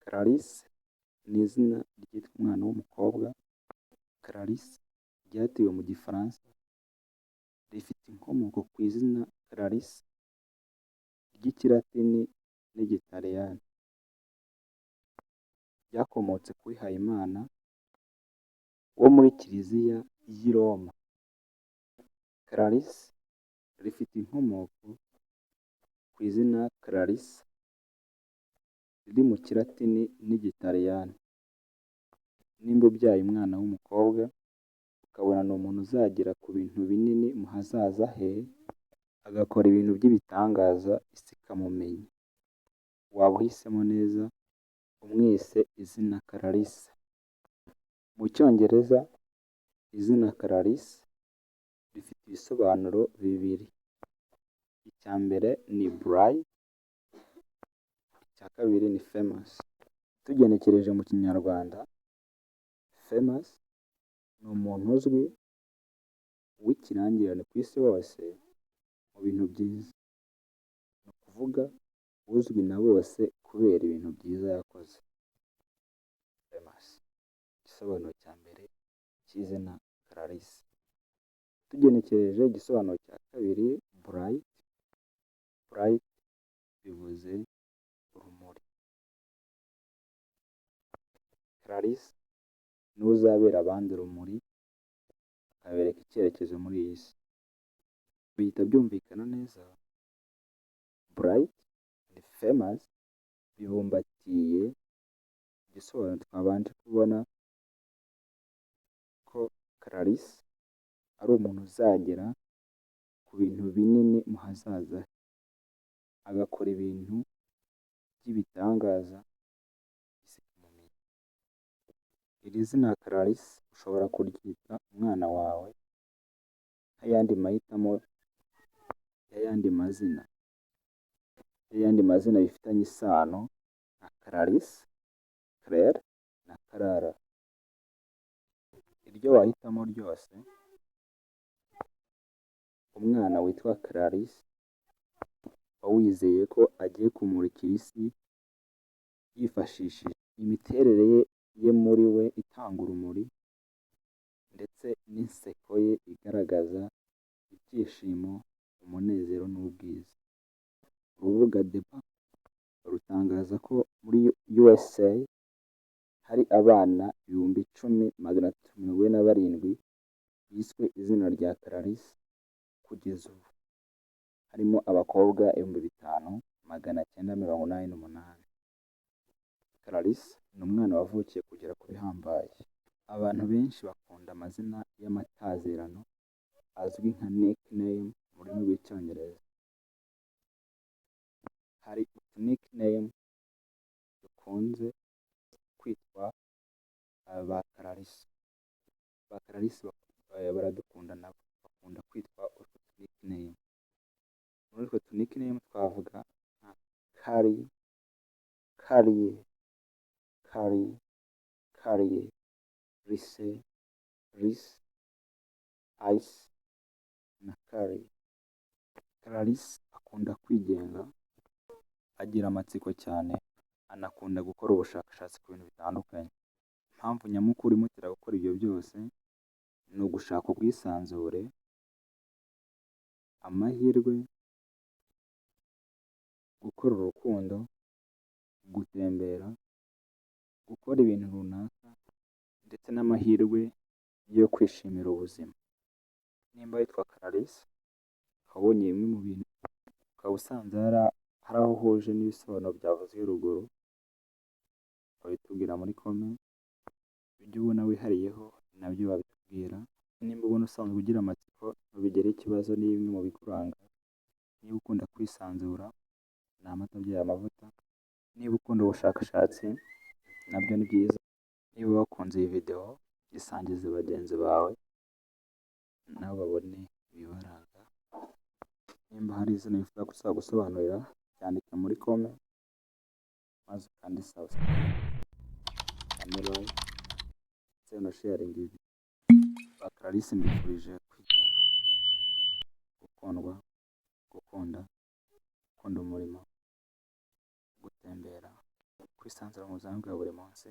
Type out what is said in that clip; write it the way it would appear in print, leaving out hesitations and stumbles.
Clarisse ni izina ryitwa umwana w'umukobwa. Clarisse ryatewe mu Gifaransa, rifite inkomoko ku izina Clarissa ry'Ikilatini n'Igitaliyani. Ryakomotse ku wihayimana wo muri Kiliziya y'i Roma. Clarisse rifite inkomoko ku izina Clarissa riri mu Kilatini n'Igitaliyani. Nimba ubyaye umwana w'umukobwa, ukabona ni umuntu uzagera ku bintu binini mu hazaza he, agakora ibintu by'ibitangaza isi ikamumenya, waba uhisemo neza umwise izina Clarisse. Mu Cyongereza izina Clarisse rifite ibisobanuro bibiri. Icya mbere ni bright, icya kabiri ni famous. Tugenekereje mu Kinyarwanda, famous ni umuntu uzwi w'ikirangirire ku isi hose mu bintu byiza. Ni ukuvuga uzwi na bose kubera ibintu byiza yakoze. Famous. Igisobanuro cya mbere cy'izina Clarisse. Tugenekereje igisobanuro cya kabiri, bright, bright bivuze urumuri. Clarisse niwe uzabera abandi urumuri, akabereka icyerekezo muri iyi si. Bihita byumvikana neza, bright and famous bibumbatiye igisobanuro twabanje kubona ko Clarisse ari umuntu uzagera ku bintu binini mu hazaza he, agakora ibintu by'ibitangaza isi ikamumenya. Iri zina Clarisse ushobora kuryita umwana wawe nk'ayandi mahitamo y'ayandi mazina, y'ayandi mazina bifitanye isano nka Clarisse, Claire na Clara. Iryo wahitamo ryose, umwana witwa Clarisse uba wizeye ko agiye kumurikira isi yifashishije imiterere ye muri we itanga urumuri ndetse n'inseko ye igaragaza ibyishimo, umunezero n'ubwiza. Urubuga Deba rutangaza ko muri USA hari abana 10,347 biswe izina rya Clarisse kugeza ubu, harimo abakobwa 5988. Clarisse ni umwana wavukiye kugera ku bihambaye. Abantu benshi bakunda amazina y'amatazirano azwi nka nickname mu rurimi rw'Icyongereza. Hari utu nickname dukunze kwitwa ba Clarisse. Ba Clarisse baradukunda nabo, bakunda kwitwa utwo tu nickname. Muri utwo tu nickname twavuga nka Kari, Kariye, Kari, Kariye, Rise, Rise, Ice na Kari. Clarisse akunda kwigenga, agira amatsiko cyane, anakunda gukora ubushakashatsi ku bintu bitandukanye. Impamvu nyamukuru imutera gukora ibyo byose ni ugushaka ubwisanzure, amahirwe, gukora urukundo, gutembera, gukora ibintu runaka ndetse n'amahirwe yo kwishimira ubuzima. Nimba witwa Clarisse ukaba ubonye bimwe mu bintu, ukaba usanze hari aho uhuje n'ibisobanuro byavuzwe ruguru, wabitubwira muri comment, ibyo ubona wihariyeho nabyo wabitubwira. Nimba ubona usanzwe ugira amatsiko, ntubigire ikibazo, ni bimwe mu bikuranga. Niba ukunda kwisanzura, ni amata abyaye amavuta. Niba ukunda ubushakashatsi, nabyo ni byiza. Niba wakunze iyi video, yisangize bagenzi bawe nabo babone ibibaranga. Nimba hari izina wifuza ko tuzagusobanurira, byandike muri comment maze ukande subscribe, ukande like ndetse unasharinge iyi video. Ba Clarisse, mbifurije kwigenga, gukundwa, gukunda, gukunda umurimo, gutembera, kwisanzura mu buzima bwa buri munsi.